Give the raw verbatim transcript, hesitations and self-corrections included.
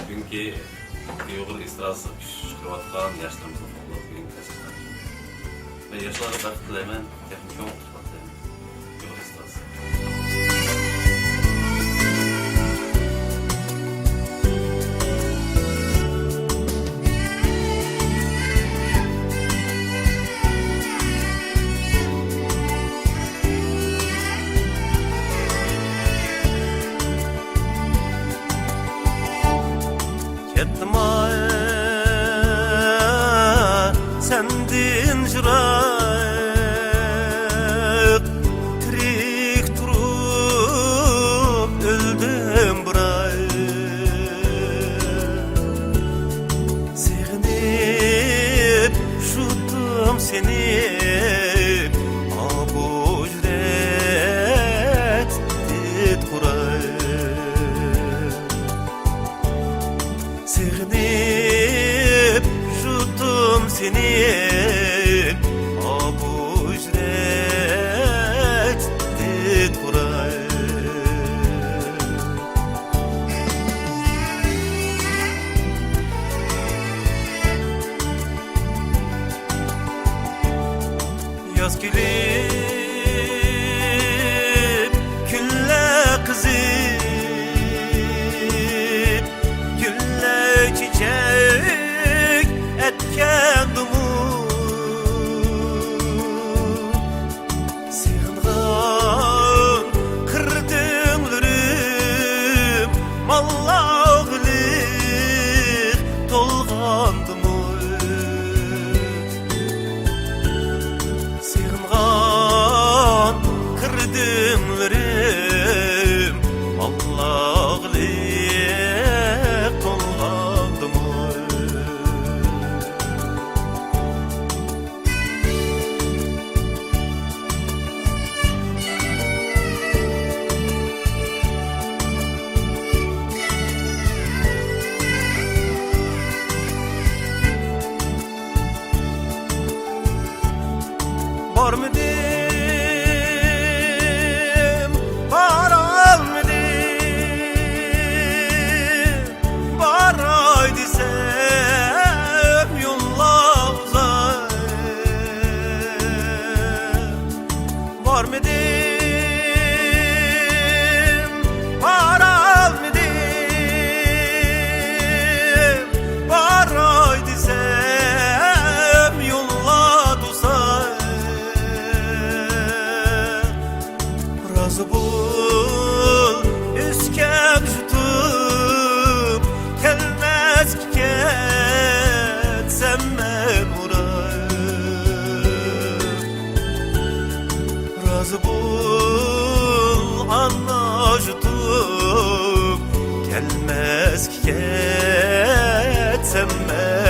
بۈگۈنكى ئۇيغۇر ئېسترادىسىغا كۈچ چىقىرىۋاتقان ياشلىرىمىزغا قوللاپ بۈگۈنكى تەشۋىقات. مەن ياشلارغا بەخت تىلەيمەن، تېخىمۇ چوڭ ئۇتۇق تىلەيمەن. ئۇيغۇر ئېسترادىسى. كەتتىم ئاي سەندىن يىراق، تىرىك تۇرۇپ ئۆلدۈم بىر ئاي. سېغىنىپ يۇتتۇم سېنى، ئابۇ يۈرەك دىت قۇراي. سېغىنىپ يۇتتۇم سېنى، ئابۇ يۈرەك دىت قۇراي. ياز كېلىپ، كۈنلەر قىزىپ، گۈللەر چېچەك ئەتكەندىمۇ، سېغىنغان قىر دۆڭلىرىم ماللاغلىق تولغاندىمۇ؟ سېغىنغان قىر دۆڭلىرىم ماللاغلىق تولغاندىمۇ؟ بارمىدىم، بارالمىدىم، باراي دېسەم يوللار ئۇزاق. بارمىدىم، بارالمىدىم، باراي دېسەم يوللار توساق. رازى بول، ئۆسكەم يۇتۇپ، كەلمەسكە كەتسەم مەن ئۇراپ. رازى بول، ئانا يۇتۇپ، كەلمەسكە كەتسەم مەن